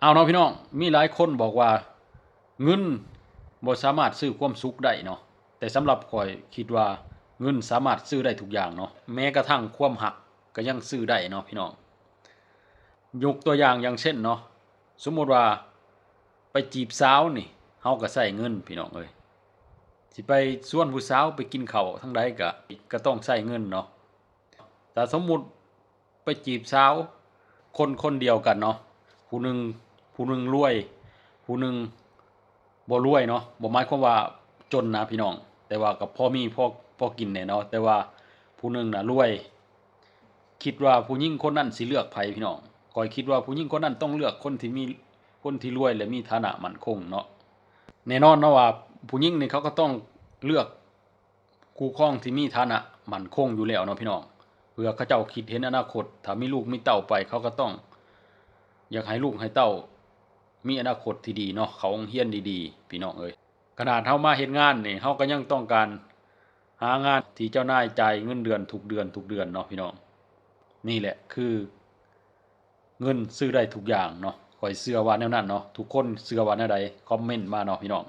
ເອົາເນາະພີ່ນ້ອງ, ມີຫຼາຍຄົນບອກວ່າເງິນບໍ່ສາມາດຊື້ຄວາມສຸກໄດ້ເນາະ, ແຕ່ສຳລັບຂ້ອຍຄິດວ່າເງິນສາມາດຊື້ໄດ້ທຸກຢ່າງເນາະ, ແມ້ກະທັ່ງຄວາມຮັກກະຍັງຊື້ໄດ້ເນາະພີ່ນ້ອງ. ຍົກຕົວຢ່າງຢ່າງເຊັ່ນເນາະ, ສົມມຸດວ່າໄປຈີບສາວນີ້ ເຮົາກະໃຊ້ເງິນພີ່ນ້ອງເອີຍ, ຊິໄປຊວນຜູ້ສາວໄປກິນເຂົ້າທາງໃດກະ ກະຕ້ອງໃຊ້ເງິນເນາະ. ແຕ່ສົມມຸດ ໄປຈີບສາວ ຄົນຄົນດຽວກັນເນາະ, ຜູ້ໜຶ່ງ ຜູ້ໜຶ່ງລວຍ ຜູ້ໜຶ່ງບໍ່ລວຍເນາະ, ບໍ່ໝາຍຄວາມວ່າຈົນນະພີ່ນ້ອງ, ແຕ່ວ່າກໍພໍມີພໍ ພໍກິນແດ່ເນາະ, ແຕ່ວ່າຜູ້ໜຶ່ງນະລວຍ, ຄິດວ່າຜູ້ຍິງຄົນນັ້ນຊິເລືອກໃຜພີ່ນ້ອງ? ຂ້ອຍຄິດວ່າຜູ້ຍິງຄົນນັ້ນຕ້ອງເລືອກຄົນທີ່ມີ ຄົນທີ່ລວຍ ແລະ ມີຖານະໝັ້ນຄົງເນາະ. ແນ່ນອນເນາະວ່າຜູ້ຍິງນີ້ເຂົາກໍຕ້ອງເລືອກ ຄູ່ຄອງທີ່ມີຖານະໝັ້ນຄົງຢູ່ແລ້ວເນາະພີ່ນ້ອງ, ເພື່ອເຂົາເຈົ້າຄິດເຫັນອະນາຄົດ, ຖ້າມີລູກມີເຕົ້າໄປ ເຂົາກໍຕ້ອງຢາກໃຫ້ລູກໃຫ້ເຕົ້າມີອະນາຄົດທີ່ດີເນາະ, ເຂົ້າໂຮງຮຽນດີໆ ພີ່ນ້ອງເອີຍ. ຂະໜາດເຮົາມາເຮັດງານນີ້ ເຮົາກໍຍັງຕ້ອງການຫາງານທີ່ເຈົ້ານາຍຈ່າຍເງິນເດືອນທຸກເດືອນ ທຸກເດືອນເນາະພີ່ນ້ອງ. ນີ້ແຫຼະຄື ເງິນຊື້ໄດ້ທຸກຢ່າງເນາະ, ຂ້ອຍເຊື່ອວ່າແນວນັ້ນເນາະ. ທຸກຄົນເຊື່ອວ່າແນວໃດ ຄອມເມັນມາເນາະພີ່ນ້ອງ.